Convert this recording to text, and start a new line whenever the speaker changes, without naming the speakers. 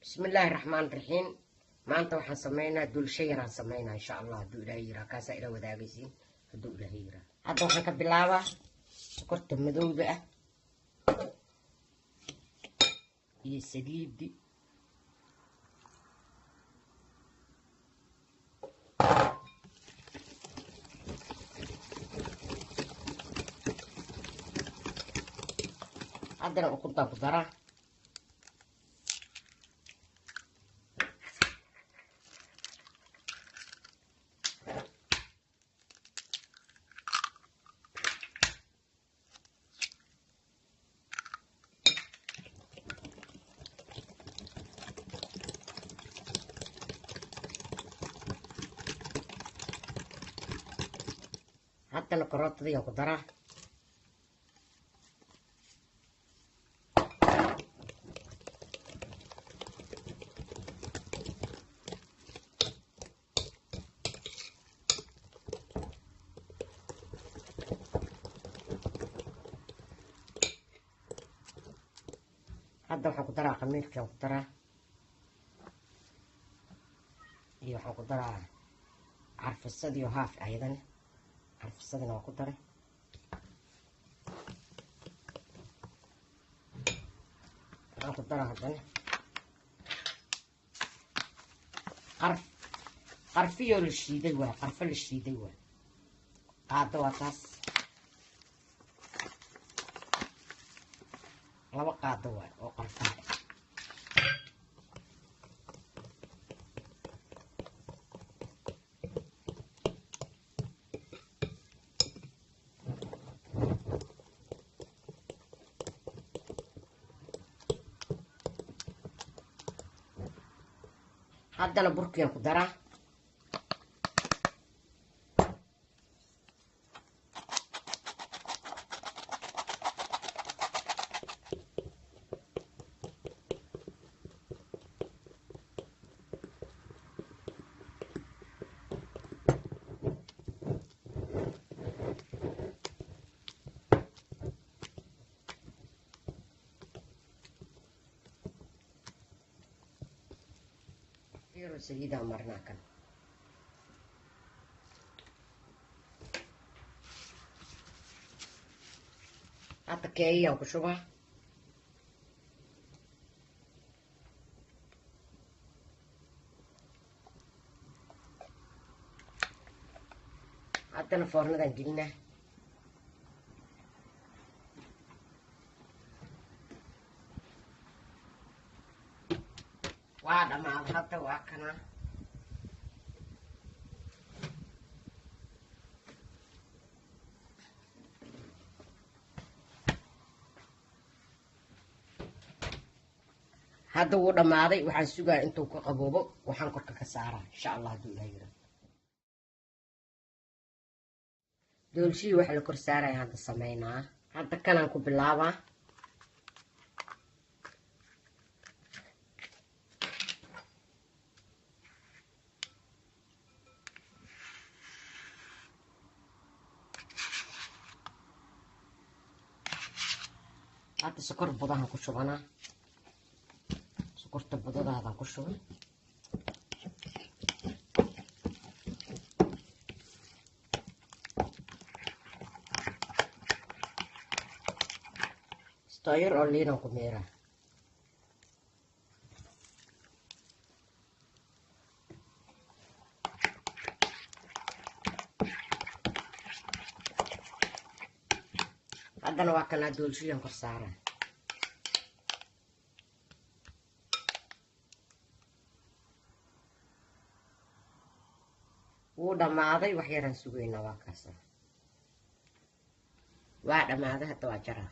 Bismillaahi raxmaan raxiim. Maanta waxaan sameynaa dulsho yaraan sameynaa, insha Allah, hadduu Ilaahay yiraa. Kaasaa ila wadaagaysiin hadduu Ilaahay yiraa. Hadda waxaan ka bilaabaa sokorta madowga ah iyo saliidi. Haddana ukuntaan ku daraa. Haddana karootadayaan ku daraa. Hadda waxaan ku daraa khamiirkaan ku daraa, iyo waxaan ku daraa carfisadiyo haaf ayadana carfisadina waa ku daray. Waxaan ku daraa haddana qarf, qarfiyoo la shiiday waay, qarfo la shiiday waay. Qaado waa taas, 2 qaado waay oo qarfaha. Haddana burkiyaan ku daraa. Yaro saliidaan marinaa kan. Hadda keeyaan ku shubaa. Haddana foornadan gelinaa. Waa dhamaaday hadda, waa kana. Hadda wuu dhammaaday, waxaan sugaa intuu ka qaboobo, waxaan korka ka saaraa, insha Allah, hadduu Ilaah yira. Doolshihii waxa la kor saaraya hadda sameynaa. Hadda kanaan ku bilaabaa. Hadda sokor budahan ku shubanaa, sokorta budadaadaan ku shubay. Stooyar oo liinan ku miiraa. Haddana waa kanaa doolshiyan kor saaraa. Wuu dhammaaday, wax yaraan sugaynaa. Waa kaasa, waa dhammaaday, hadda waa jaraa.